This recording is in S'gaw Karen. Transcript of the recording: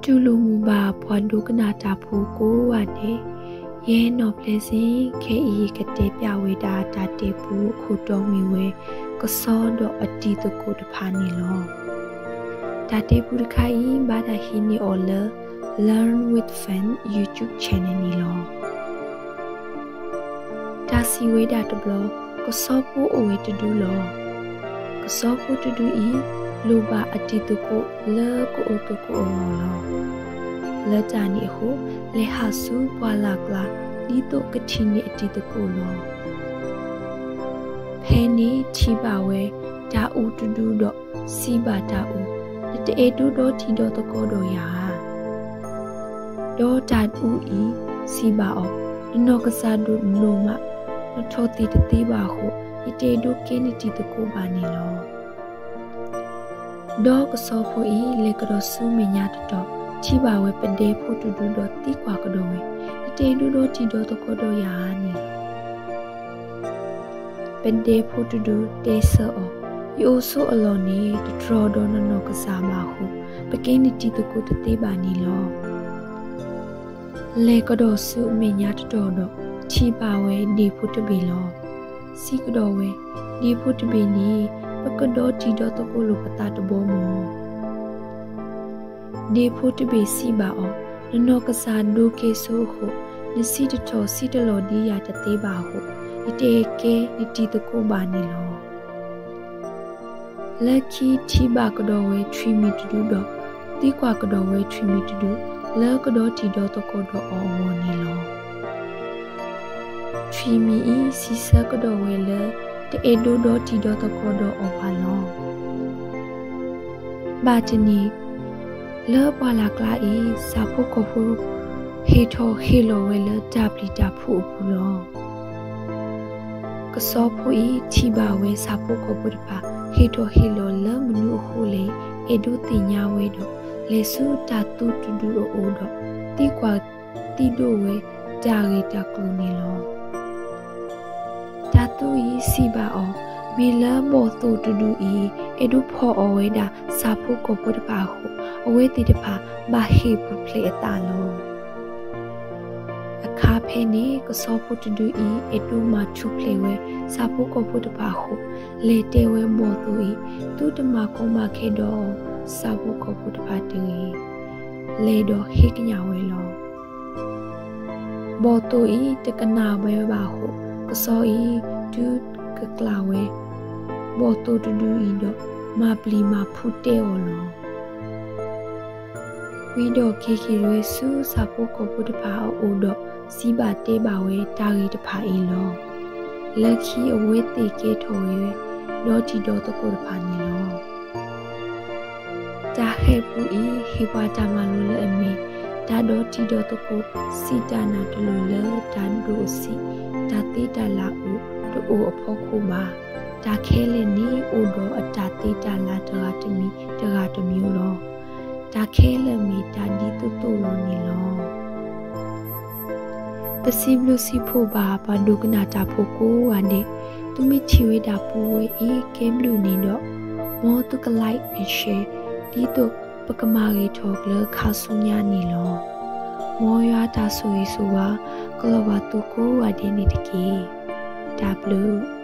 တူၢ်လိာ်မုာ်ဘၣ်ပှၤဒိကနၣ်တၢ်ဖိကိးဂၤဒဲး, ယဲနီၢ်ပျဲစ့ၣ် ခဲအံၤယကတဲပျးဝဲဒၣ်တၢ်တဲပူအခိၣ်တီမ့ၢ်ဝဲ ကစီဒီးအတံၤသကိးတဖၣ်န့ၣ်လီၤ. တၢ်တဲပူတခါအံၤ ဘၣ်တၢ်ဟံးန့ၢ်အီၤလၢ Learn with Fan YouTube channel န့ၣ်လီၤ. တၢ်စံးဝဲဒၣ်တဘျီ, ကစီဖိအိၣ်ဝဲတဒုလီၤ. ကစီဖိတဒုအံၤ လိၣ်ဘၣ်အတံၤသကိးလၢကအိၣ်သကိးအဂီၢ်လီၤ. လၢတၢ်န့ၣ်အဃိ, လဲၤဟးဆူပှၢ်လၢ်ကျါ ဒ်သိးကထံၣ်န့ၢ်အတံၤသကိးလီၤ. ဖဲန့ၣ်ထံၣ်ဘၣ်ဝဲ တၢ်အူတဒုဒီး စံးဘၣ်တၢ်အူ, နတအဲၣ်ဒိးဒီထံဒီသကိးဒီးယၤဧါ. ဒီးတၢ်အူအံၤစံးဘၣ်အီၤ, နနီၢ်ကစၢ်ဒိၣ်နီၢ်မး, နထီၣ်သ့ၣ်တသ့ဘၣ်အဃိ, ယတအဲၣ်ဒိးကဲနတံၤသကိးဘၣ်န့ၣ်လီၤ. ဒီးကစီဖိအံၤလဲၤကဒီးဆူမဲာ်ညါတတီၤ, ထံၣ်ဘၣ်ဝဲပဒဲဖိတဒုဒီးသံကွၢ်ကဒီးဝဲ, နတအဲၣ်ဒိးဒီထံဒီသကိးဒီးယၤဧါန့ၣ်လီၤ. ပဒဲဖိတဒုတဲဆၢအီၤ, ယအိၣ်ဆိးအလီၢ်န့ၣ် တတြီၤဒီးနနီၢ်ကစၢ်ဘၣ်အဃိ, ပကဲနတံၤသကိးတသ့ဘၣ်န့ၣ်လီၤ. လဲၤကဒီးဆူအမဲာ်ညါတတီၤဒီး, ထံၣ်ဘၣ်ဝဲဒ့ဖိတဘ့ၣ်လီၤ. စံးကဒီးဝဲ, ဒ့ဖိတဘ့ၣ်န့ၣ်, ပကဒီထံဒီသကိးလိာ်ပသးတဘီမီၢ်. ဒ့ဖိတဘ့ၣ်စံးဘၣ်အီၤ, နနီၢ်ကစၢ်ဒိးကဲဆိအဃိ, နစံးတထီၣ်စံးတလီၤဒ်ယၤတသ့ဘၣ်အဃိ, ယတအဲၣ်ကဲနတံၤသကိးဘၣ်န့ၣ်လီၤ. လၢခံထံၣ်ဘၣ်ကဒီးဝဲထွံၣ်မံၤတဒုဒီး, သံကွၢ်ကဒီးဝဲထွံၣ်မံၤတဒု, လၢကဒီထံဒီသကိးဒီးအီၤအဂီၢ်န့ၣ်လီၤ. ထွံၣ်မံၤအံၤစံးဆၢကဒီးဝဲလၢ, တအဲၣ်ဒိးဒီထံဒီသကိးဒီးအီၤဘၣ်လီၤ. ဘၣ်တနံၤ, လၢပှၢ်လၢ်ကျါအံၤ, ဆၣ်ဖိကီၢ်ဖိဟ့ၣ်ထီၣ်ဟ့ၣ်လီၤဝဲလၢတၢ်ပျံၤတၢ်ဖုးအပူၤလီၤ. ကစီဖိအံၤထံၣ်ဘၣ်ဝဲဆၣ်ဖိကီၢ်ဖိတဖၣ်ဟ့ၣ်ထီၣ်ဟ့ၣ်လီၤလၢမနုၤအဃိလဲၣ်, အဲၣ်ဒိးသ့ၣ်ညါဝဲဒီး, လဲၤဆူတၢ်သူတဒုအအိၣ်ဒီး, သံကွၢ်သံဒိၣ်ဝဲတၢ်ဂ့ၢ်တၢ်ကျိၤန့ၣ်လီၤ. တၢ်သူအံၤစံးဘၣ်အီၤ, မ့ၢ်လၢဘီၣ်သိၣ်တဒုအံၤ, အဲၣ်ဒိးဖီၣ်အီၣ်ဝဲဒၣ်ဆၣ်ဖိကီၢ်ဖိတဖၣ်အဃိ, အဝဲသ့ၣ်တဖၣ်ဘၣ်ဟ့ၣ်ပူၤဖျဲးအသးလီၤ. အခါဖဲန့ၣ် ကစီဖိတဒုအံၤ အဲၣ်ဒိးမၤထူၣ်ဖျဲးဝဲဆၣ်ဖိကီၢ်ဖိတဖၣ်အဃိ, လဲၤတဲဝဲဘီၣ်သိၣ်အံၤ, သုတမၤကီမၤခဲဒီးဆၣ်ဖိကီၢ်ဖိတဖၣ်တဂ့ၤ. လဲၤဒီးဟ့ၣ်ကညးဝဲလီၤ. ဘီၣ်သိၣ်အံၤတကနၣ်ဝဲဘၣ်အဃိ, ကစီအံၤဒုးကကျၢ်ဝဲဘီၣ်သိၣ်တဒုအံၤဒီး, မၤပျံၤမၤဖုးတဲအီၤလီၤ. ဝံၤဒီးက့ၤက့ၤဝဲဆူဆၣ်ဖိကီၢ်ဖိတဖၣ်အအိၣ်ဒီး, စံးဘၣ်တဲဘၣ်ဝဲတၢ်ဂ့ၢ်တဖၣ်အံၤလီၤ. လၢခံအဝဲသ့ၣ်ကဲထီၣ်ဝဲ, ဒီထံဒီသကိးတဖၣ်န့ၣ်လီၤ. တၢ်ဃဲၤပူအံၤဟ့ၣ်ပှၤတၢ်မၤလိလၢအမ့ၢ်, တၢ်ဒီထံဒီသကိး, စံးတၢ်နာ်တလိၤလၢတၢ်ဒိးစံး, တၢ်သ့တၢ်လၢ်အိၣ်တအိၣ်အဖီခိၣ်ဘၣ်. တၢ်ခဲလၢာ်န့ၣ်အိၣ်ဒီးအတၢ်သ့တၢ်လၢ်တဂၤတမံၤတဂၤတမံၤလီၤ. တၢ်ခဲလၢာ်မ့ၢ်တၢ်ဒ်သိးသိးလီၤန့ၣ်လီၤ. ပစံးဘျုးစံးဖှိၣ်ဘၣ်ပှၤဒိကနၣ်တၢ်ဖိကိးဂၤဒဲး, သုမ့ၢ်ထံၣ်ဝဲဒၣ်ပူဝဲအံၤကဲဘျုးန့ၣ်ဒီး, မ်သုကlike and share, ဒ်သိးပကမၤဂ့ၤထီၣ်လၢခါဆူညါန့ၣ်လီၤ. မ်ယွၤတၢ်ဆိၣ်ဂ့ၤဆိၣ်ဝါ, ကလီၤဘၣ်သုကိးဂၤဒဲးန့ၣ်တက့ၢ်. တၢ်ဘျုး